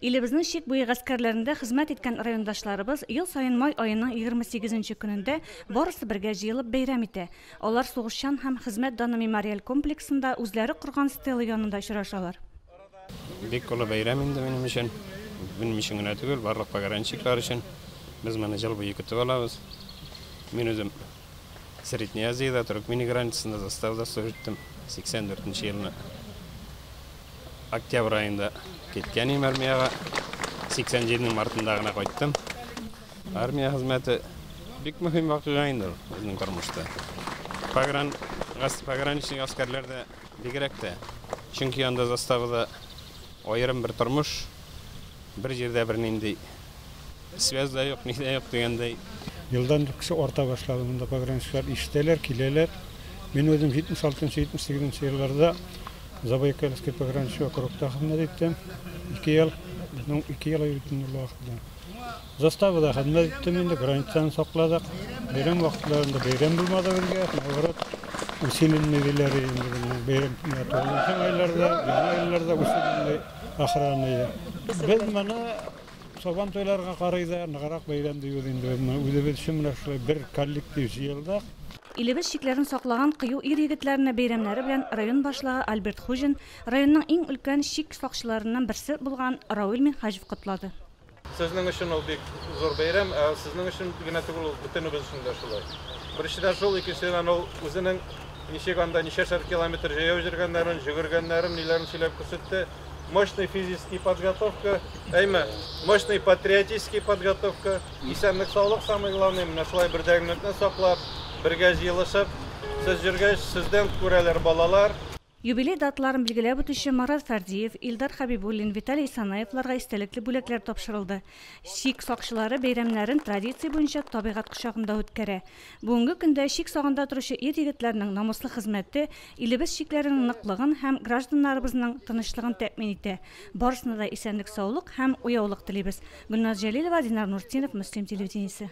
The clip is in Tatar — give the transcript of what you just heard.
Илебезнең чик буе гаскәрләрендә хезмәт иткән райондашларыбыз ел саен май аеның 28 нче көнендә барысы бергә җыелып бәйрәм итә. Алар Сугышчан һәм Хезмәт даны мемориаль комплексында үзләре корган стела янында очрашалар. Бик олы бәйрәм инде минем өчен. Минем өчен генә түгел, барлык пограничниклар өчен. Без моны ел буе көтеп алабыз. Мин үзем Средняя Азиядә, Төрекмения границасында заставада служить иттем. 84 нче елны октябрь аенда киткән идем армиягә. 87 нең мартында гына кайттым. Армия хезмәте бик мөһим вакыйга инде ул безнең тормышта. Погран, пограничный гаскәрләрдә бигрәк тә. Чөнки анда заставада аерым бер тормыш, бер җирдә бернинди Связь да юк, ни дә юк дигәндәй. Елдан ел кеше арта башлады монда, пограничниклар ишетәләр, киләләр. Мин үзем 76 78 нче елларда Забайкальский пограничный округта хезмәт иттем. Ике ел, ну, ике ел иттем ул вакытта. Заставада хезмәт иттем инде, границаны сакладык. Бәйрәм вакытларында бәйрәм булмады безгә, наоборот, усиленный диләр инде безнең бәйрәм тугызынчы майларда, яңа елларда усиленный охрана. Без моны Сабан туйларга карый да ныграк бәйрәм дибез инде без моны. Үзебез өчен менә шулай бер коллектив җыелдык. Илебез чикләрен саклаган кыю ир-егетләрне бәйрәмнәре белән район башлыгы Альберт Хуҗин, районның иң өлкән чик сакчыларыннан берсе булган Рауил Минһаҗев котлады. Сезнең өчен ул бик зур бәйрәм, ә сезнең өчен генә түгел, ул бөтенебез өчен дә шулай. Беренчедән шул, икенчедән ул үзенең ничек анда ничәшәр километр җәяү йөргәннәрен, җөгергәннәрен, ниләрен сөйләп күрсәтте. Мощный физический подготовка, әйме, мощный патриотический подготовка, исәнлек-саулык самый главный, менә шулай бердәмлекне саклап, бергә җыелышып, сез йөргәч, сездән күрәләр балалар. Юбилей даталарын билгеләп үтүче Марат Фәрдиев, Илдар Хәбибуллин, Виталий Исанаевларга истәлекле бүләкләр тапшырылды. Чик сакчылары бәйрәмнәрен традиция буенча табигать кочагында үткәрә. Бүгенге көндә чик сагында торучы ир-егетләрнең намуслы хезмәте илебез чикләренең ныклыгын һәм гражданнарыбызның тынычлыгын тәэмин итә. Барысына да исәнлек-саулык һәм уяулык телибез. Гөлназ Җәлилова, Динар Нуртдинов, Мөслим телевидениесе.